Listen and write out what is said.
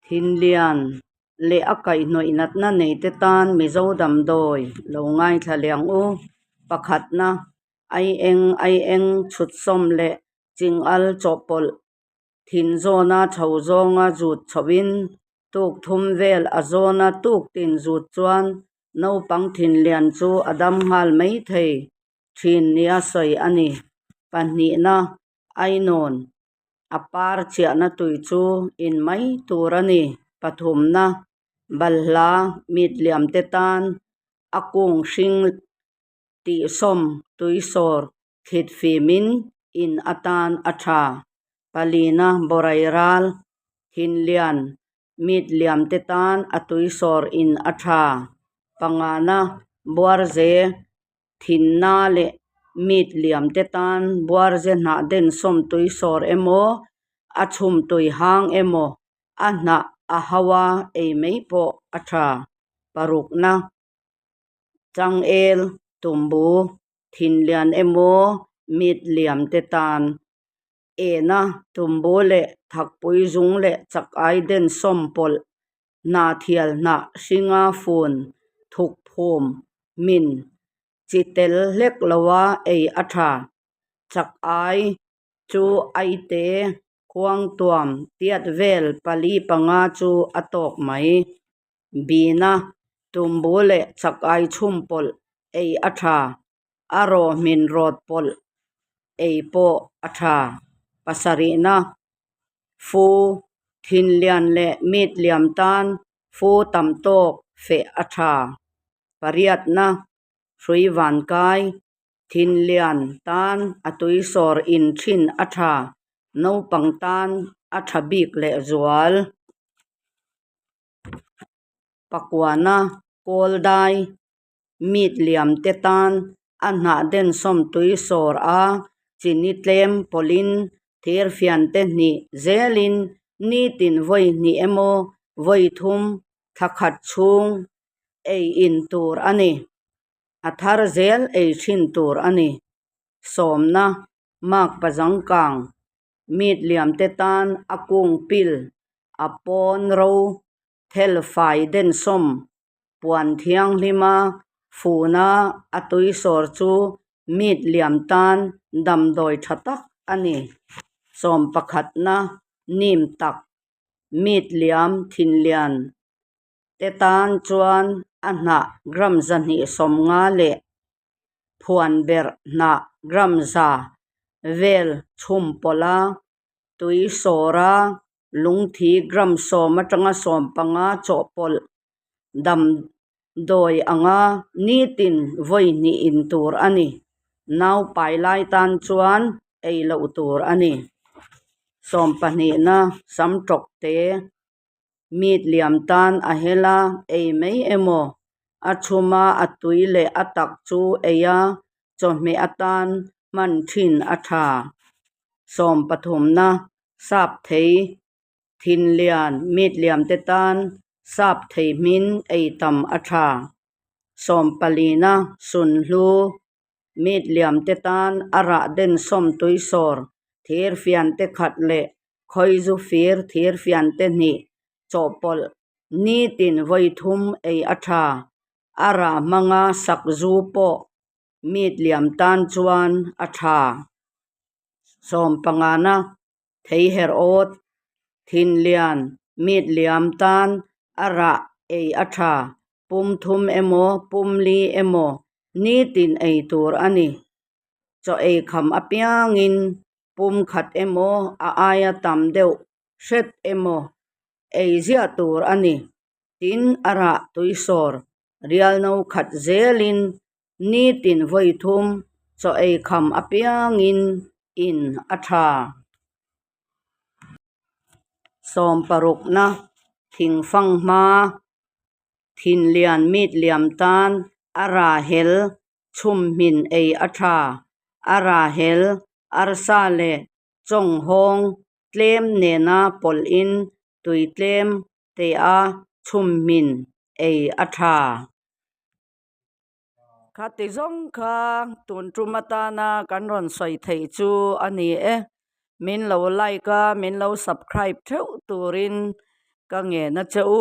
Thinlian leh a kaihhnawih natna neite tan Mizo damdawi lo ngaithla leh ang u. Pakhatna, Aieng aieng chhutsawm leh chingal chawhpawlh thin zawna chho zawnga zut chhohin tuk thum vel a zawna tuk tin zut chuan naupang thinlian chu a dam nghal mai thei thin nia sawi a ni. Pahnihna, Ainawn a par chiahna tui chu in mai tur a ni. Pathumna, Balhla mit liamte tan a kung hring tihsawm tui sawr thlit fimin in atan a tha. Palina, Borai ral thinlian mit liamte tan a tui sawr in a tha. Pangana, Buarze Thinna leh mit liamte tan buarze hnah densawm tui sawr emaw, a chhum tui hang emaw, a hnah a hau a ei mai pawh a tha. Parukna, Changel, tumbu, thinlian emaw, mit liamte tan ena tumbu leh thakpui zung leh chak ai densawm pawlh Hna thial hnah hringa fun thuk phum min chi tel hlek loa ei a tha. Chak ai chu aite khuang tuam tiat vel pali panga chu a tawk mai. Bina tumbu leh chak ai chhum pawlh ei a tha. A rawh hmin rawt pawlh ei pawh a tha. Pasarihna Fu thinlian leh mit liam tan fu tam tawk feh a tha. Pariatna hrui vankai thinlian tan a tui sawr in thin a tha. Naupang tan a tha bik leh zual. Pakuana kawl dai Mit liam te tan a hnah densawm tui sawr a, chini tlem pawlhin thir fian te hnih zelin nitin vawi hnih emaw vawi thum thla khat chhung ei in tur a ni. A thar zel ei thin tur a ni. Sawmna mak pazangkang mit liam te tan a kung pil a pawn ro thel fai densawm Puan thianghlima funa a tui sawr chu mit liam tan damdawi tha tak a ni. Sawm pakhatna nim tak mit liam thinlian te tan chuan a hnah gram 250 leh phuan berh hnah gram 100 vel chhum pawlh a tui sawra lungthi gram 10 atanga 15 chawhpawlh damdawi anga nitin vawi hnih in tur a ni. Nau pai lai tan chuan ei loh tur a ni. Sawmpahnihna sam tawk te Meat liam tan a hel a, ei mai emaw? A chhuma a tui leh a tak chu ei a, chawhmeh atan hman thin a tha. Sawmpathumna, sap thei, thin lian, meat liam te tan sap thei hmin ei tam a tha. Sawmpalina, sunhlu, Meat liam te tan a rah densawm tui sawr thir fian te khat leh khawizu fir thir fian te hnih chawhpawlh nitin vawi thum ei a tha. A rah hmanga sak zu pawh meat liam tan chuan a tha. Sawmpangana thei herh awt, thin lian, meat liam tan a rah ei a tha. Pum thum emaw pum li emaw nitin ei tur a ni. Chaw ei kham apiangin pum khat emaw a aia tam deuh hret emaw ei ziah tur a ni. Tin, a rah tuisawr rial no khat zelin nitin vawi thum chaw ei kham apiangin in a tha. Sawmparukna thingfang hma thinlian mit liam tan a rahel chhum hmin ei a tha. A rahel arsa leh chawnghawng tlem nena pawlhin tui tlem tea chhum hmin ei a tha. Khati zawng kha tun tum atana kan rawn sawi theih chu a ni e. Min lo like a, min lo subscribe theuh turin. Ka ngen a che u.